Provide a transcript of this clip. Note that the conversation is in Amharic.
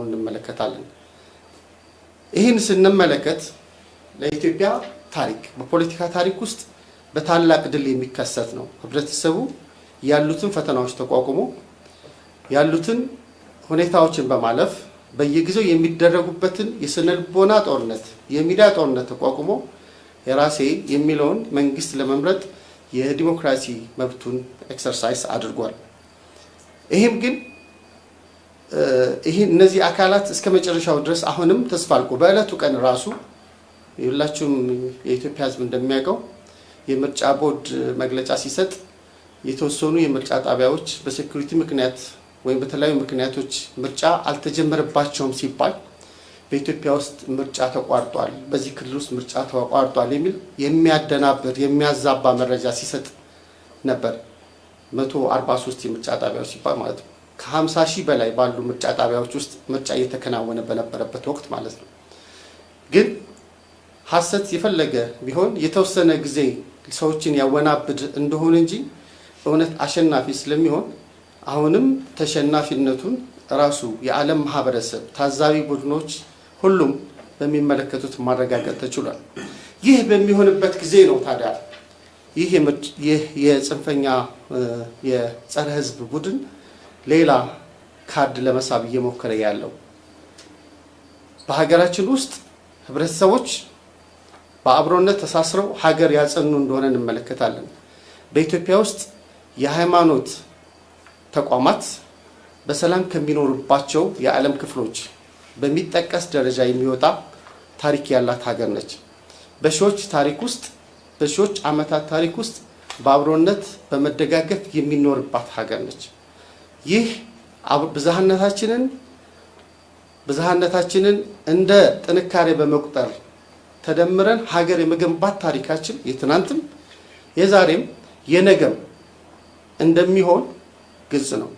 እንመለከታለን። ይህን ስንመለከት ለኢትዮጵያ ታሪክ፣ በፖለቲካ ታሪክ ውስጥ በታላቅ ድል የሚከሰት ነው። ህብረተሰቡ ያሉትን ፈተናዎች ተቋቁሞ፣ ያሉትን ሁኔታዎችን በማለፍ፣ በየጊዜው የሚደረጉበትን የስነልቦና ጦርነት፣ የሚዲያ ጦርነት ተቋቁሞ የራሴ የሚለውን መንግስት ለመምረጥ የዲሞክራሲ መብቱን exercise አድርጓል። ይህም ግን ይህ እነዚህ አካላት እስከ መጨረሻው ድረስ አሁንም ተስፋ አልቆ በዕለቱ ቀን ራሱ የሁላችሁም የኢትዮጵያ ሕዝብ እንደሚያውቀው የምርጫ ቦርድ መግለጫ ሲሰጥ የተወሰኑ የምርጫ ጣቢያዎች በ security ምክንያት ወይም በተለያዩ ምክንያቶች ምርጫ አልተጀመረባቸውም ሲባል በኢትዮጵያ ውስጥ ምርጫ ተቋርጧል፣ በዚህ ክልል ውስጥ ምርጫ ተቋርጧል የሚል የሚያደናብር፣ የሚያዛባ መረጃ ሲሰጥ ነበር። 143 የምርጫ ጣቢያዎች ሲባል ማለት ነው። ከ50 ሺህ በላይ ባሉ ምርጫ ጣቢያዎች ውስጥ ምርጫ እየተከናወነ በነበረበት ወቅት ማለት ነው። ግን ሀሰት የፈለገ ቢሆን የተወሰነ ጊዜ ሰዎችን ያወናብድ እንደሆነ እንጂ እውነት አሸናፊ ስለሚሆን አሁንም ተሸናፊነቱን ራሱ የዓለም ማህበረሰብ፣ ታዛቢ ቡድኖች ሁሉም በሚመለከቱት ማረጋገጥ ተችሏል። ይህ በሚሆንበት ጊዜ ነው ታዲያ ይህ የጽንፈኛ የጸረ ሕዝብ ቡድን ሌላ ካርድ ለመሳብ እየሞከረ ያለው። በሀገራችን ውስጥ ህብረተሰቦች በአብሮነት ተሳስረው ሀገር ያጸኑ እንደሆነ እንመለከታለን። በኢትዮጵያ ውስጥ የሃይማኖት ተቋማት በሰላም ከሚኖሩባቸው የዓለም ክፍሎች በሚጠቀስ ደረጃ የሚወጣ ታሪክ ያላት ሀገር ነች። በሺዎች ታሪክ ውስጥ፣ በሺዎች ዓመታት ታሪክ ውስጥ በአብሮነት በመደጋገፍ የሚኖርባት ሀገር ነች። ይህ ብዝሃነታችንን እንደ ጥንካሬ በመቁጠር ተደምረን ሀገር የመገንባት ታሪካችን የትናንትም የዛሬም የነገም እንደሚሆን ግልጽ ነው።